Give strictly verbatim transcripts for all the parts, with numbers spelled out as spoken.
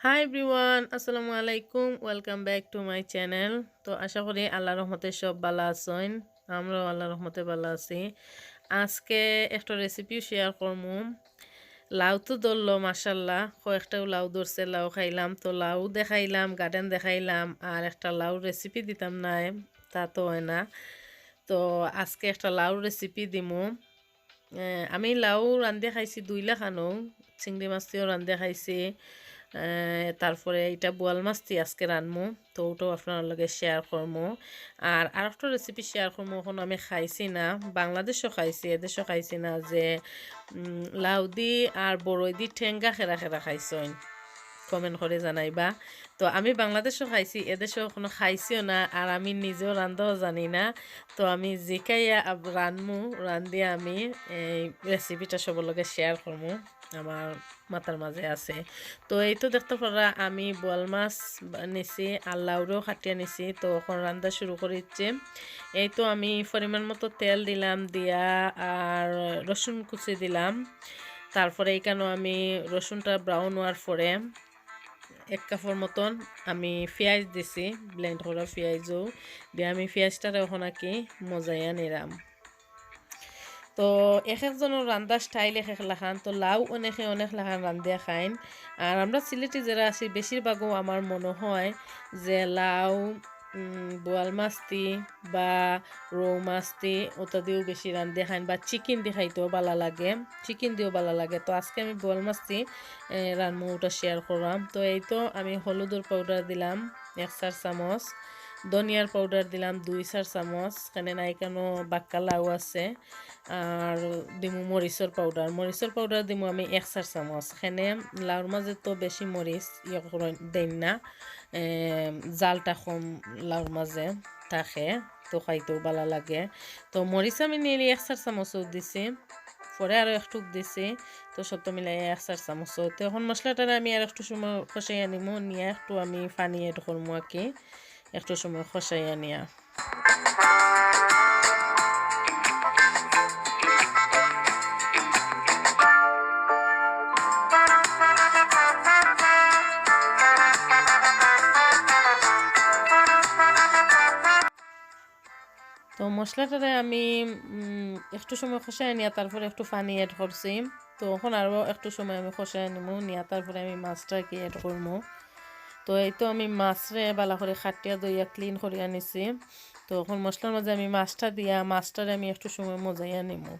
Hi everyone, আসসালামু আলাইকুম। Welcome back to my channel. তো আশা করি আল্লাহর রহমতে সব ভালা আছইন। আমরাও আল্লাহর রহমতে ভালা আছি। আজকে একটা recipe share করমু। লাউ তো ধরলো, মাশাআল্লাহ, কয়েকটাও লাউ ধরছে, লাউ খাইলাম। তো লাউ দেখাইলাম, garden দেখাইলাম, আর একটা লাউ recipe দিতাম নায়, তা তো অয় না। তো আজকে একটা লাউ recipe দিমু। এ, আমি লাউ রান্ধি খাইছি দুই লাখানো, চিংড়ি মাছ দিও রান্ধি খাইছি, এ, তারপরে ইটা বোয়াল মাছ দি আজকে রানমু, তো ওটাও আপনার লগে share করমু। আর আরেকটা recipe share করমু, অখন আমি খাইছি না, বাংলাদেশও খাইছি, এদেশও খাইছি না, যে, উম, লাউ দি আর বড়ই দি ঠেঙ্গা খেরা খেরা খাইছইন, comment করে জানাইবা। তো আমি বাংলাদেশও খাইছি, এদেশও অখনো খাইছিও না, আর আমি নিজেও রান্ধাও জানি না। তো আমি জিকাইয়া আব-, রানমু, রান্ধিয়া আমি এই recipeটা সবর লগে share করমু, আমার মাথার মাঝে আছে। তো এই তো দেখতে পাররা আমি বোয়াল মাছ বা-, নিছি আর লাউরেও কাটিয়া নিছি। তো অখন রান্ধা শুরু করি দিচ্ছি। এই তো আমি পরিমাণ মতো তেল দিলাম, দিয়া আর রসুন কুচি দিলাম। তারপরে এখানেও আমি রসুনটা brown হওয়ার পরে এক কাপর মতন আমি পিয়াজ দিছি, blend করা পিয়াজও দিয়া আমি পিয়াজটারে অখন আর কি মজাইয়া নিলাম। তো এক একজনর রান্ধার style এক এক লাখান, তো লাউ অনেকে অনেক লাখান রান্ধিয়া খাইন। আর আমরা সিলেটি যারা আছি বেশিরভাগও আমার মনে হয় যে লাউ, উম, বোয়াল মাছ দি বা রৌ মাছ দি ওটা দিও বেশি রান্ধিয়া খাইন, বা chicken দি খাইতেও ভালা লাগে, chicken দিও ভালা লাগে। তো আজকে আমি বোয়াল মাছ দি, এ, রানমু, ওটা share করলাম। তো এই তো আমি হলুদর powder দিলাম এক চার চামচ, ধনিয়ার powder দিলাম দুই চার চামচ, এখানে নাই কেন বাক্কা লাউ আছে। আর দিমু মরিচর powder, মরিচর powder দিমু আমি এক চার চামচ। এখানে লাউর মাঝে তো বেশি মরিচ ইয়ে করে দেন না, এ, ঝালটা কম লাউর মাঝে থাকে, তো খাইতেও ভালা লাগে। তো মরিচ আমি nearly এক চার চামচও দিছি, পরে আরও একটুক দিছি। তো সব তো মিলাই এক চার চামচও। তো অখন মশলাটারে আমি আর একটু সময় কষাইয়া নিমু, নিয়া একটু আমি পানি add করমু আর কি, একটু সময় কষাইয়া নিয়া। তো মশলাটারে আমি, উম, একটু সময় কষাই নিয়া তারপরে একটু পানি add করছি। তো অখন আরও একটু সময় আমি কষাই নিমু, নিয়া তারপরে আমি মাছটা কি add করমু। তো এই তো আমি মাছরে ভালা করে কাটিয়া ধইয়া clean করিয়া নিছি। তো অখন মশলার মাঝে আমি মাছটা দিয়া, মাছটারে আমি একটু সময় মজাইয়া নিমু।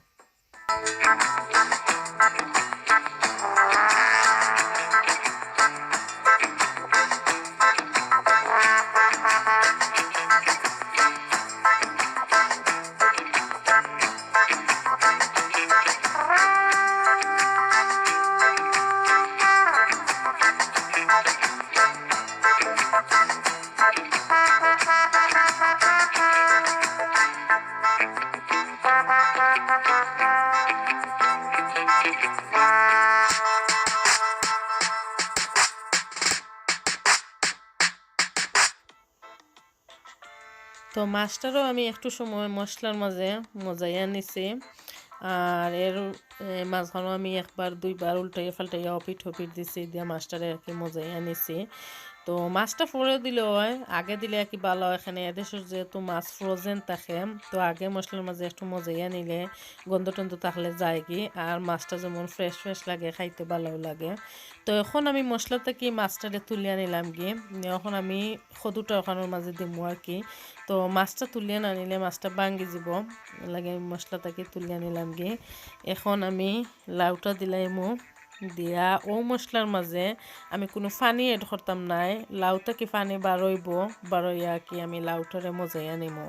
তো মাছটারও আমি একটু সময় মশলার মাঝে মজাইয়া নিছি। আর এর, এ, মাঝখানো আমি একবার দুইবার উল্টাইয়া পাল্টাইয়া ওপিট হপিট দিছি, দিয়া মাছটারে আর কি মজাইয়া নিছি। তো মাছটা পরে দিলে হয়, আগে দিলে আর কি ভালা হয়, এখানে এদেশর যেহেতু মাছ frozen থাকে, তো আগে মশলার মাঝে একটু মজাইয়া নিলে গন্ধ টন্ধ থাকলে যায় কি, আর মাছটা যেমন fresh fresh লাগে, খাইতে ভালাও লাগে। তো অখন আমি মশলা থাকি মাছটারে তুলিয়া নিলাম গি, অখন আমি কদুটা অখানর মাঝে দিমু আর কি। তো মাছটা তুলিয়া না নিলে মাছটা ভাঙ্গি যিবো, লাগে আমি মশলা থাকি তুলিয়া নিলাম গি। অখন আমি লাউটা দিলাইমু, দিয়া ও মশলার মাঝে আমি কুনু পানি add করতাম নায়, লাউ থাকি পানি বারইবো, বারইয়া কি আমি লাউটারে মজাইয়া নিমু।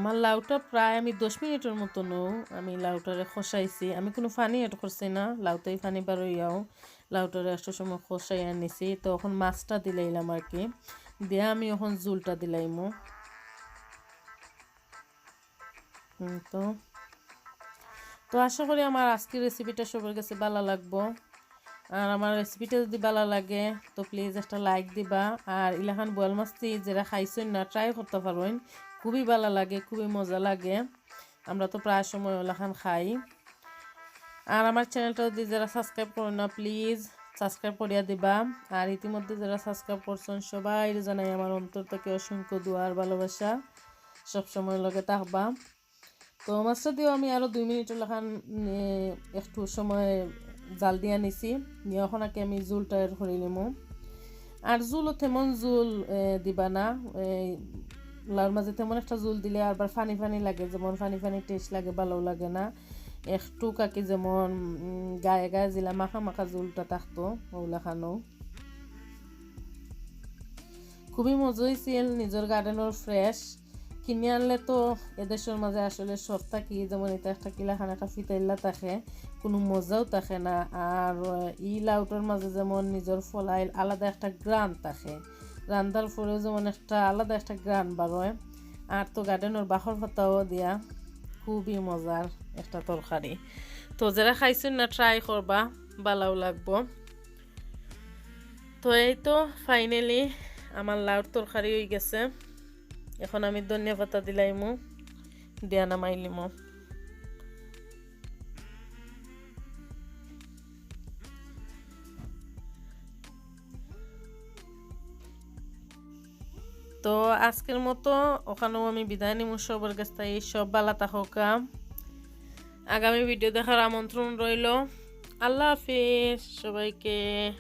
আমার লাউটা প্রায় আমি দশ মিনিটর মতনও আমি লাউটারে কষাইছি। আমি কুনু পানি add করছি না, লাউতেই পানি বারইয়াও। লাউটারে একটু সময় কষাইয়া নিছি। তো অখন মাছটা দিলাইলাম আর কি, দিয়া আমি অখন ঝুলটা দিলাইমু। হুম, তো তো আশা করি আমার আজকের রেসিপিটা সবার কাছে ভালা লাগবো। আর আমার রেসিপিটা যদি ভালা লাগে তো প্লিজ একটা লাইক দিবা। আর ইলাখান বোয়াল মাছটি যেরা খাইছইন না, ট্রাই করতা পারইন, খুবই ভালা লাগে, খুবই মজা লাগে। আমরা তো প্রায় সময় ওলাখান খাই। আর আমার চ্যানেলটা যদি যেরা সাবস্ক্রাইব করইন না, প্লিজ সাবস্ক্রাইব করিয়া দিবা। আর ইতিমধ্যে যেরা সাবস্ক্রাইব করছইন সবাইরে জানাই আমার অন্তর থেকে অসংখ্য দোয়া আর ভালোবাসা। সবসময় লগে থাকবা। তো মাছটা দিয়েও আমি আরও দুই মিনিট লাখান, উম, একটু সময় জাল দিয়া নিছি। নিয়ে অখন আগে আমি ঝুলটা এর করি নিমু। আর ঝুলও তেমন ঝুল, এ, দিবা না। এ, লাউর মাঝে তেমন একটা ঝুল দিলে আবার পানি পানি লাগে, যেমন পানি পানি টেস্ট লাগে, ভালো লাগে না। একটু কাকি যেমন, উম, গায়ে গায়ে জিলা মাখা মাখা ঝুলটা থাকতো, ওগুলা খানো। খুবই মজা হয়েছিল, নিজের গার্ডেনের ফ্রেশ। কিনে আনলে তো এদেশের মাঝে আসলে সব থাকি, যেমন এটা একটা কিলাখান একটা ফিতাইল্লা থাকে, কোনো মজাও থাকে না। আর, আহ, ই লাউটার মাঝে যেমন নিজের ফলাইল আলাদা একটা ঘ্রাণ থাকে, রান্নার পরেও যেমন একটা আলাদা একটা ঘ্রাণ বারোয়। আর তো গার্ডেনের বাখর পাতাও দিয়া, খুবই মজার একটা তরকারি। তো যেরা খাইছইন না, ট্রাই করবা, ভালাও লাগবো। তো এই তো ফাইনালি আমার লাউর তরকারি হয়ে গেছে। এখন আমি ধনিয়া পাতা দিলাইমু, দিয়া নামাইলিমু। তো আজকের মতো ওখানেও আমি বিদায় নিমু সবার কাছ থেকে। সব ভালা থাকোকা। আগামী ভিডিও দেখার আমন্ত্রণ রইল। আল্লাহ হাফিজ সবাইকে।